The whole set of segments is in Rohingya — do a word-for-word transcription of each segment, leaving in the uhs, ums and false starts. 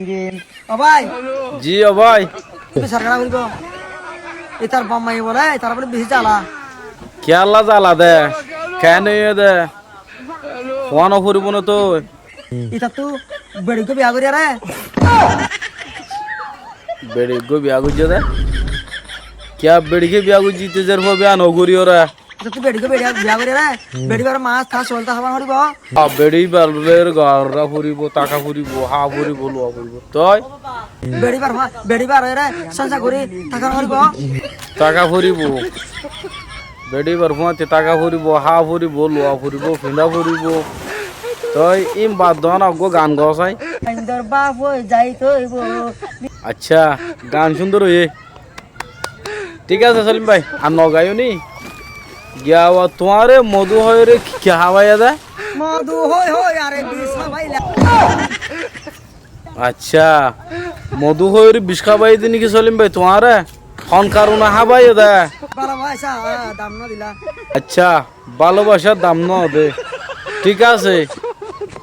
Ó bái. Ji, ó bái. Tui sarkar óibo. Itar bamma ibá bóle, itar bóle beci zala. Kiyólla zala de? Keén óiye de? Fuá no foribo né tui? Itattú beçi uggwá biya goijjé re. Beçi uggwá biya goijjé de? Kiyá beçi uggwá biya goijjé, ite zer fua biya no goijjé re? Itattú beçi uggwá beçi biya goijjé re. Beçi ibár mas, tac, soil, tac hába foribo. A, beçi ibár loi gorá foribo, táka foribo, há foribo, luwa foribo. Toi? Beçi ibár fua, beçi ibár ore sonsa gorí táka foribo. Táka foribo. Beçi ibár fuáñti táka foribo, há foribo, luwa foribo, findá foribo. Toi ín bad do na, uggwá gan gó sai. Indor baf ói zai toibo. Accá, gan cúndor óiye. Thík asé Solim bái, ar no gaiyó ni? Giya wa tuáñre modú hoiyóre ki, ki hábaiye dé? Modú hoi hoi are bic hábaila. Accá, modú hoiyóre bic hábaiye dé niki Solim bái tuáñre? Hon karone hábaiye dé? Bálobaicá dam no dila. Accá, bálobaicá dam no dé. Thík asé.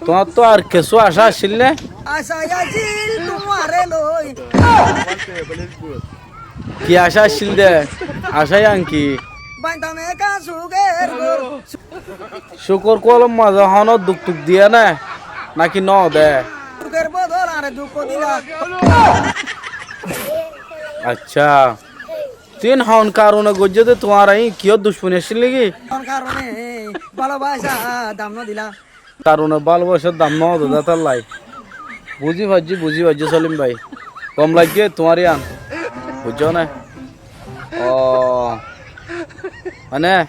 Tuáñrtú ar kessú acá accíl né? Acá accíl tuáñre loi. Ki acá accíl dé? Acá yián ki? Baintam ekán suker gór. Cúkor kuálor mazé honó duk tuk diyé né? Náki no dé? Suker bodol añáre duk dila. Accá. Tin hon karone goijjé dé tuáñra, ín kiyór ducmoni accíl niki? Hon karone, bálobaicá dam no dila. Karone bálobaicá dam no dé dé tállai. Buzí faijjí, buzí faijjí Solim bái. Gom laiggé tuáñr yián. Buijjó né? Ó, mane,